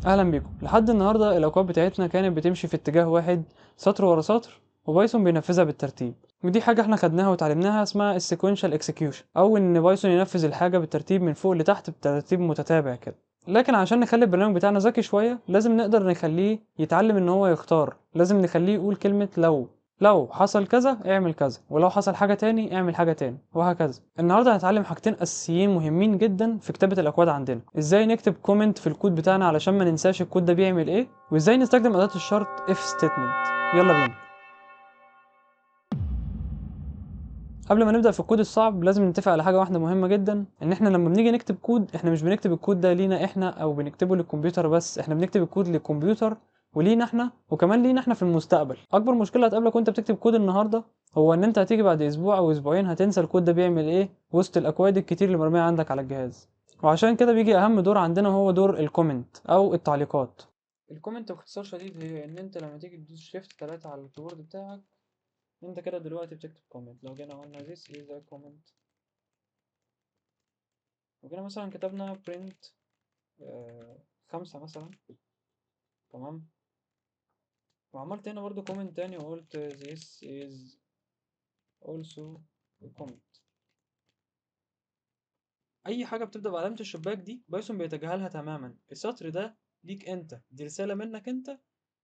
اهلا بيكم. لحد النهارده الاكواد بتاعتنا كانت بتمشي في اتجاه واحد، سطر ورا سطر، و Python بينفذها بالترتيب. ودي حاجة احنا خدناها وتعلمناها اسمها ال sequential execution، او ان Python ينفذ الحاجة بالترتيب من فوق لتحت بترتيب متتابع كده. لكن عشان نخلي البرنامج بتاعنا ذكي شوية لازم نقدر نخليه يتعلم ان هو يختار، لازم نخليه يقول كلمة لو حصل كذا اعمل كذا، ولو حصل حاجة تاني اعمل حاجة تاني، وهكذا. النهارده هنتعلم حاجتين اساسيين مهمين جدا في كتابه الاكواد عندنا: ازاي نكتب comment في الكود بتاعنا علشان ما ننساش الكود ده بيعمل ايه، وازاي نستخدم اداه الشرط if statement. يلا بينا. قبل ما نبدا في الكود الصعب لازم نتفق على حاجة واحدة مهمة جدا، ان احنا لما بنيجي نكتب كود احنا مش بنكتب الكود ده لينا احنا او بنكتبه للكمبيوتر بس، احنا بنكتب الكود للكمبيوتر ولينا احنا، وكمان لينا احنا في المستقبل. اكبر مشكلة هتقابلك وانت بتكتب كود النهارده هو ان انت هتيجي بعد اسبوع او اسبوعين هتنسى الكود ده بيعمل ايه وسط الاكواد الكتير اللي مرمية عندك على الجهاز. وعشان كده بيجي اهم دور عندنا هو دور ال comment او التعليقات. ال comment باختصار شديد هي ان انت لما تيجي تدوس shift 3 على ال keyboard بتاعك انت كده دلوقتي بتكتب comment. لو جينا قلنا this is a comment، وجينا مثلا كتبنا print 5 مثلا، تمام، وعملت هنا برضو comment تاني وقلت this is also a comment. اي حاجة بتبدأ بعلامة الشباك دي Python بيتجاهلها تماما. السطر ده ليك انت، دي رسالة منك انت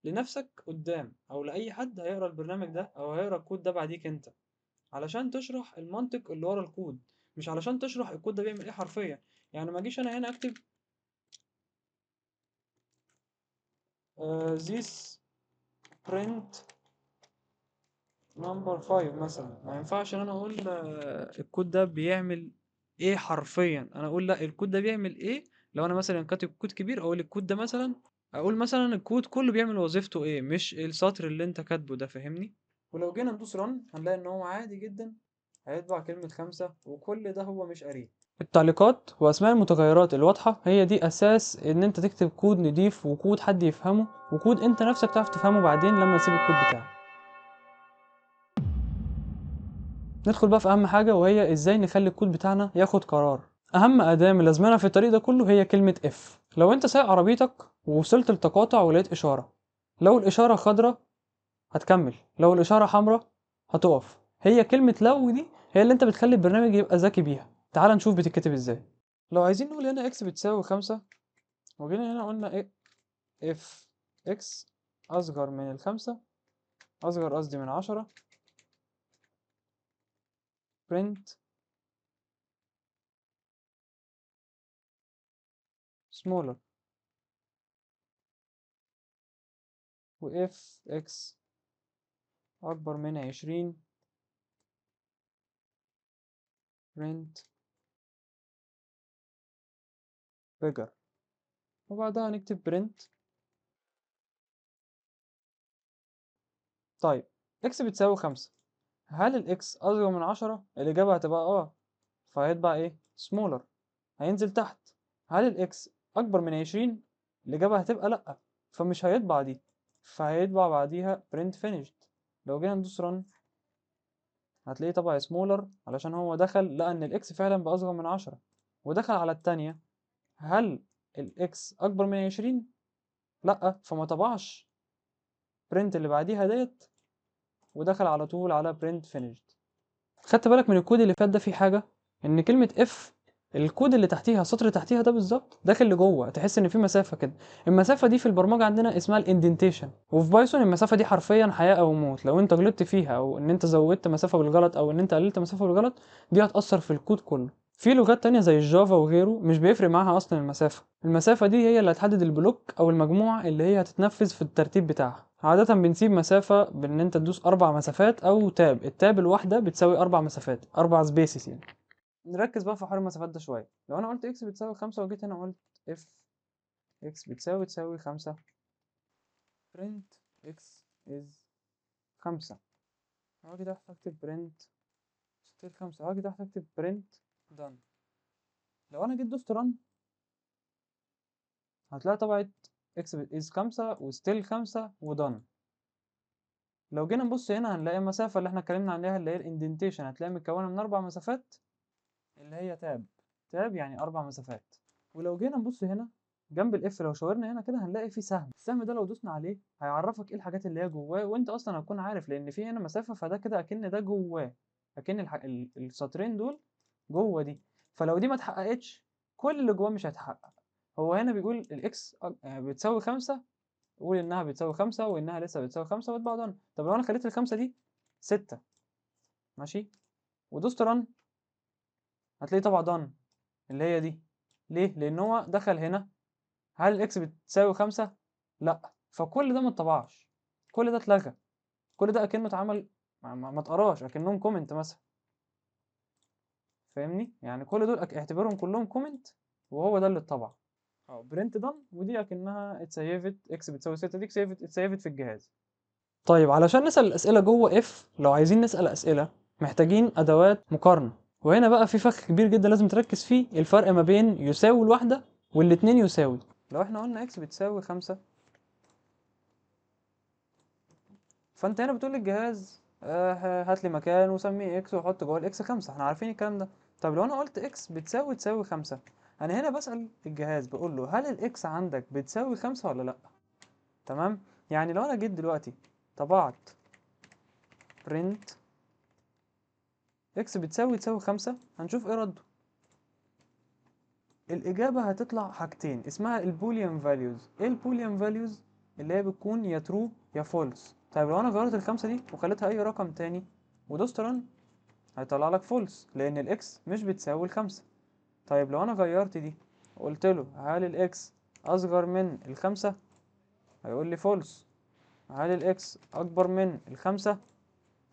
لنفسك قدام، او لاي حد هيقرا البرنامج ده او هيقرا الكود ده بعديك انت، علشان تشرح المنطق اللي ورا الكود، مش علشان تشرح الكود ده بيعمل ايه حرفيا. يعني ما اجيش انا هنا اكتب this print number 5 مثلا، ما ينفعش ان انا اقول الكود ده بيعمل ايه حرفيا. انا اقول لا، الكود ده بيعمل ايه. لو انا مثلا كاتب كود كبير اقول الكود ده مثلا، اقول مثلا الكود كله بيعمل وظيفته ايه، مش السطر اللي انت كاتبه ده، فاهمني؟ ولو جينا ندوس run هنلاقي ان هو عادي جدا هيطبع كلمة 5 وكل ده هو مش قارية. التعليقات واسماء المتغيرات الواضحة هي دي اساس ان انت تكتب كود نضيف وكود حد يفهمه وكود انت نفسك تعرف تفهمه بعدين لما تسيب الكود بتاعك. ندخل بقى في اهم حاجة، وهي ازاي نخلي الكود بتاعنا ياخد قرار. اهم اداة ملازمانا في الطريق ده كله هي كلمة if. لو انت سايق عربيتك ووصلت لتقاطع ولقيت اشارة، لو الاشارة خضراء هتكمل، لو الاشارة حمراء هتقف. هي كلمة لو دي هي اللي انت بتخلي البرنامج يبقى ذكي بيها. تعال نشوف بتتكتب ازاي. لو عايزين نقول هنا x بتساوي 5، وجينا هنا قلنا ايه if x اصغر من 5، اصغر قصدي من 10، print smaller، و if x أكبر من 20 print bigger، وبعدها نكتب print. طيب x بتساوي 5، هل ال x أصغر من 10؟ الإجابة هتبقى آه، فهيطبع إيه؟ smaller، هينزل تحت. هل ال x أكبر من 20؟ الإجابة هتبقى لأ، فمش هيطبع دي، فهيطبع بعديها print finished. لو جينا ندوس run هتلاقيه طبع smaller علشان هو دخل لقى إن ال x فعلا بأصغر من 10، ودخل على التانية، هل ال x أكبر من 20؟ لأ، فما طبعش print اللي بعديها ديت، ودخل على طول على print finished. خدت بالك من الكود اللي فات ده؟ في حاجة إن كلمة if الكود اللي تحتيها السطر اللي تحتيها ده بالظبط داخل لجوه، تحس ان في مسافة كده. المسافة دي في البرمجة عندنا اسمها ال indentation، وفي Python المسافة دي حرفيا حياة او موت. لو انت غلطت فيها او ان انت زودت مسافة بالغلط او ان انت قللت مسافة بالغلط، دي هتاثر في الكود كله. في لغات تانية زي ال Java وغيره مش بيفرق معاها اصلا المسافة. المسافة دي هي اللي هتحدد ال block او المجموعة اللي هي هتتنفذ في الترتيب بتاعها. عادة بنسيب مسافة بان انت تدوس 4 مسافات او tab، ال tab الواحدة بتساوي 4 مسافات، 4 spaces يعني. نركز بقى في حوار المسافات ده شوية. لو انا قلت x بتساوي 5 وجيت هنا قلت if x بتساوي تساوي 5 print x is 5، هاجي تحت اكتب print still 5، هاجي تحت اكتب print done. لو انا جيت دوست run هتلاقي طبعت x is 5 و still 5 و done. لو جينا نبص هنا هنلاقي المسافة اللي احنا اتكلمنا عليها اللي هي ال indentation، هتلاقي متكونه من 4 مسافات اللي هي tab، tab يعني 4 مسافات. ولو جينا نبص هنا جنب ال if لو شاورنا هنا كده هنلاقي في سهم، السهم ده لو دوسنا عليه هيعرفك ايه الحاجات اللي هي جواه، وانت اصلا هتكون عارف لان في هنا مسافة، فده كده اكن ده جواه، اكن السطرين دول جوه دي، فلو دي ما اتحققتش كل اللي جواه مش هيتحقق. هو هنا بيقول ال x بتساوي 5، قول انها بتساوي 5 وانها لسه بتساوي 5 واطبع done. طب لو انا خليت ال5 دي 6 ماشي ودوست run هتلاقي طبعا done اللي هي دي. ليه؟ لان هو دخل هنا، هل ال x بتساوي 5؟ لا، فكل ده ما اتطبعش، كل ده اتلغى، كل ده اكنه اتعمل ما اتقراش، اكنهم comment مثلا، فاهمني؟ يعني كل دول اعتبرهم كلهم comment وهو ده اللي اتطبع. print done، ودي اكنها اتسيفت، x بتساوي 6 دي اتسيفت في الجهاز. طيب علشان نسأل الأسئلة جوه if، لو عايزين نسأل أسئلة محتاجين أدوات مقارنة، وهنا بقى في فخ كبير جدا لازم تركز فيه، الفرق ما بين يساوي الواحدة والاتنين يساوي. لو احنا قلنا x بتساوي 5، فانت هنا بتقول للجهاز هات لي مكان وسميه x وحط جوه ال x 5، احنا عارفين الكلام ده. طب لو انا قلت x بتساوي تساوي 5، انا هنا بسأل الجهاز بقول له هل ال x عندك بتساوي 5 ولا لا؟ تمام؟ يعني لو انا جيت دلوقتي طبعت print x بتساوي تساوي 5، هنشوف ايه رده. الإجابة هتطلع حاجتين اسمها ال boolean values. ايه ال boolean values؟ اللي هي بتكون يا true يا false. طيب لو انا غيرت ال5 دي وخليتها اي رقم تاني ودوست run هيطلع لك false لان ال x مش بتساوي ال5. طيب لو انا غيرت دي وقلت له هل ال x اصغر من ال5 هيقول لي false، هل ال x اكبر من ال5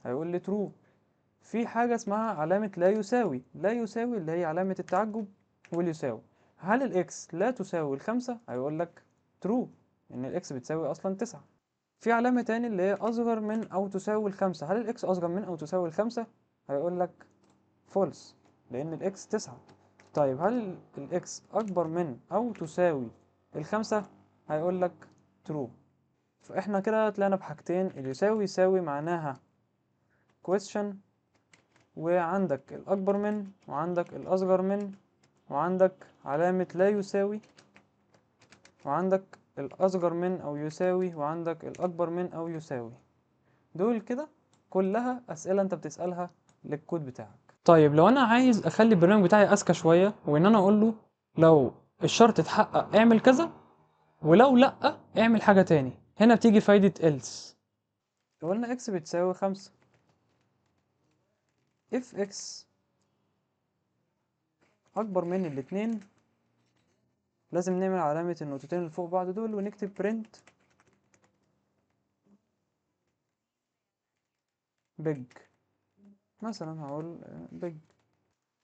هيقول لي true. في حاجة اسمها علامة لا يساوي، لا يساوي اللي هي علامة التعجب واليساوي. هل ال x لا تساوي ال5 هيقول لك true ان ال x بتساوي اصلا 9. في علامة تاني اللي هي اصغر من او تساوي ال5، هل ال x اصغر من او تساوي ال5 هيقول لك false لان ال x 9. طيب هل ال x اكبر من او تساوي ال5 هيقول لك true. فاحنا كده طلعنا بحاجتين، اللي يساوي يساوي معناها question، وعندك الاكبر من وعندك الاصغر من وعندك علامة لا يساوي وعندك الأصغر من أو يساوي وعندك الأكبر من أو يساوي. دول كده كلها أسئلة أنت بتسألها للكود بتاعك. طيب لو أنا عايز أخلي البرنامج بتاعي أذكى شوية، وإن أنا أقول له لو الشرط اتحقق اعمل كذا ولو لأ اعمل حاجة تاني، هنا بتيجي فايدة else. لو قلنا x بتساوي 5 if x أكبر من الاتنين، لازم نعمل علامة النقطتين اللي فوق بعض دول ونكتب print big مثلا، هقول big،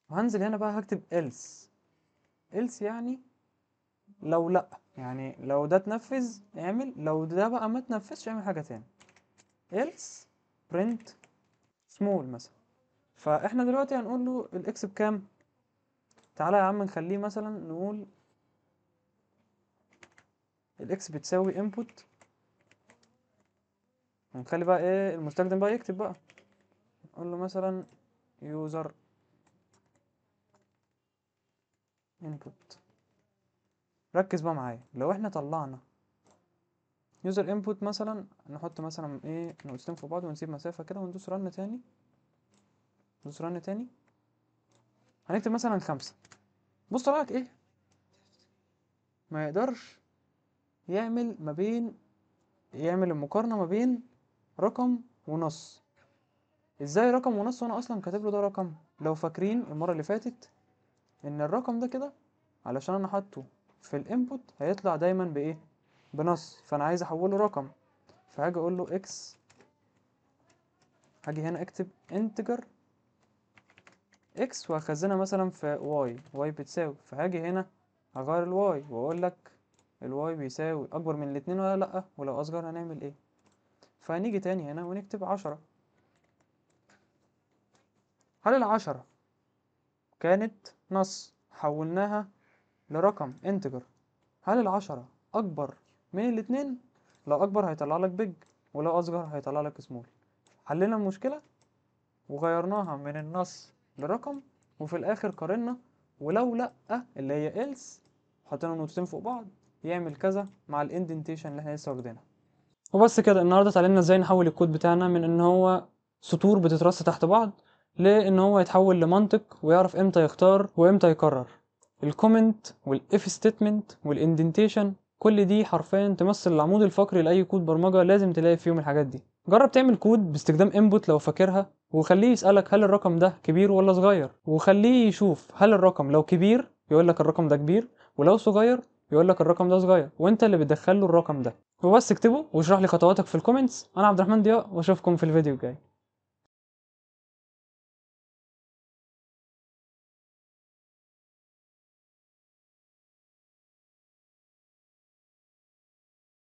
وهنزل هنا بقى هكتب else. else يعني لو لأ، يعني لو ده اتنفذ اعمل، لو ده بقى ما اتنفذش اعمل حاجة تاني. else print small مثلا. فاحنا دلوقتي هنقول له ال x بكام؟ تعالى يا عم نخليه مثلا نقول ال x بتساوي input، ونخلي بقى ايه المستخدم بقى يكتب بقى، نقول له مثلا user input. ركز بقى معايا، لو احنا طلعنا user input مثلا، نحط مثلا ايه نقطتين فوق بعض ونسيب مسافة كده وندوس run تاني، ندوس run تاني، هنكتب مثلا 5. بص طلع لك ايه؟ ما يقدرش يعمل ما بين، يعمل المقارنة ما بين رقم ونص. ازاي رقم ونص وانا اصلا كاتب له ده رقم؟ لو فاكرين المرة اللي فاتت ان الرقم ده كده علشان انا حاطه في ال input هيطلع دايما بايه؟ بنص، فانا عايز احوله رقم، فهاجي اقول له x، هاجي هنا اكتب integer x وهخزنها مثلا في y، y بتساوي، فهاجي هنا هغير ال y واقول لك ال y بيساوي اكبر من الاتنين ولا لا، ولو اصغر هنعمل ايه؟ فهنيجي تاني هنا ونكتب 10. هل ال10 كانت نص حولناها لرقم integer، هل ال10 اكبر من الاتنين؟ لو اكبر هيطلع لك big، ولو اصغر هيطلع لك small. حلينا المشكلة وغيرناها من النص لرقم، وفي الاخر قارنا، ولو لا اللي هي else حطينا نقطتين فوق بعض يعمل كذا مع ال indentation اللي احنا لسه واخدينها. وبس كده النهارده اتعلمنا ازاي نحول الكود بتاعنا من ان هو سطور بتترص تحت بعض لان هو يتحول لمنطق ويعرف امتى يختار وامتى يكرر. ال comment وال if statement وال indentation كل دي حرفيا تمثل العمود الفقري لاي كود برمجة، لازم تلاقي فيهم الحاجات دي. جرب تعمل كود باستخدام input لو فاكرها، وخليه يسألك هل الرقم ده كبير ولا صغير، وخليه يشوف هل الرقم لو كبير يقول لك الرقم ده كبير، ولو صغير يقول لك الرقم ده صغير، وانت اللي بتدخل له الرقم ده. وبس اكتبه واشرح لي خطواتك في ال comments. انا عبد الرحمن ضياء واشوفكم في الفيديو الجاي.